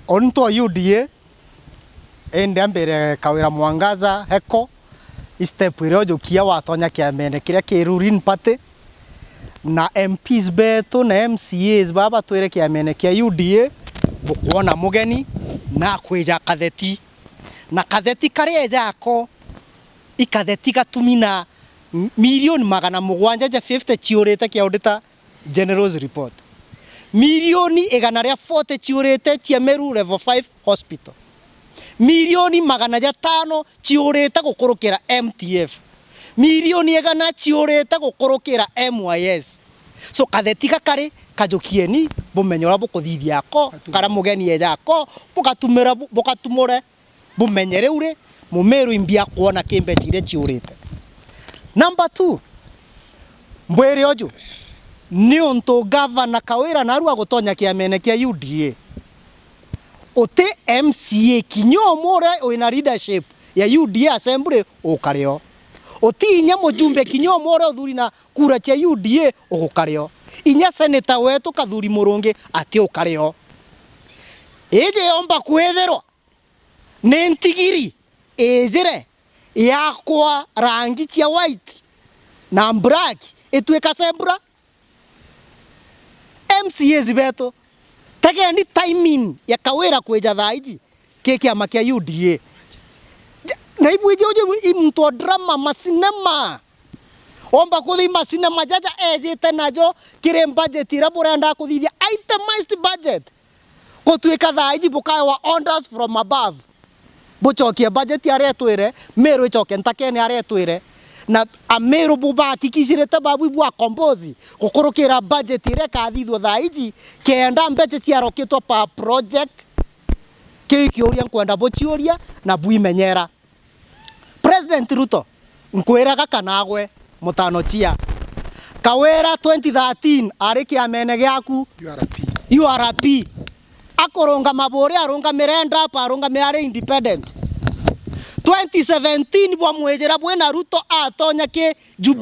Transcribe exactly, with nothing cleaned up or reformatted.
Ontu o U D A, indi ambire Kawira Mwangaza heko, i step iria ujukia watonya kiamene kiria ki ruling party, na M Ps betu na M C As baba batwire kiamene kia U D A, bukwona mugeni na kwija katheti. Na katheti karia eja ako, i katheti gatumi na milioni magana mugwanja ja fifty ciurite kia auditor General's report. Milioni igana ria forty ciurite cia Meru Level five Hospital. Milioni magana jatano ciurite gukurukira M T F. Milioni igana ciurite gukurukira M Y S. So, katheti gakari, kajukieni, bumenye uria bukuthithia ako, karia mugeni eja ako, bugatumira bu-, bugatumure bumenye riu ri, Mumiru imbia kwona ki mbeca iria ciurite. Number two, mbwire uju, niuntu Gavana Kawira naru agutonya kiamene kia U D A, uti M C A kinya umwe uria wina leadership ya U D A assembly ukari o. Uti inya mujumbe kinya umwe uria uthuri na kura cia U D A ugukari o. Inya senator wetu Kathuri Murungi ati ukari o. Iji yomba kwithirwa ni ntigiri ijire yakwa rangi cia white na black itwika zebra. M C As betu, tegeni timing ya Kawira kwija thaa iji ki kiama kia U D A. Ja-, na ibwiji uju i muntu wa drama, macinema. Omba kuthi macinema jaja ejite najo kiri budget iria burenda kuthithia, itemized budget. Gutwika thaa iji bukaewa orders from above. Bucokie budget aria etwire, Meru icoke ntakene aria etwire. Na Ameru bubahakikishirite babu bwa compose gukurukira budget iria ikathithua thaa iji, kenda mbeca ciarokitwa per project, kiu ikiuria nkwenda buciuria na bwimenyera. President Ruto, nkwiraga kana agwe, mutano chia. Kawira twenty thirteen ari kiamene giaku, U R P. U R P. Akurungama buri arungamire ndap, arungamire ari independent. Twenty seventeen bwamwijira bwina Ruto atonya ki Jubilee.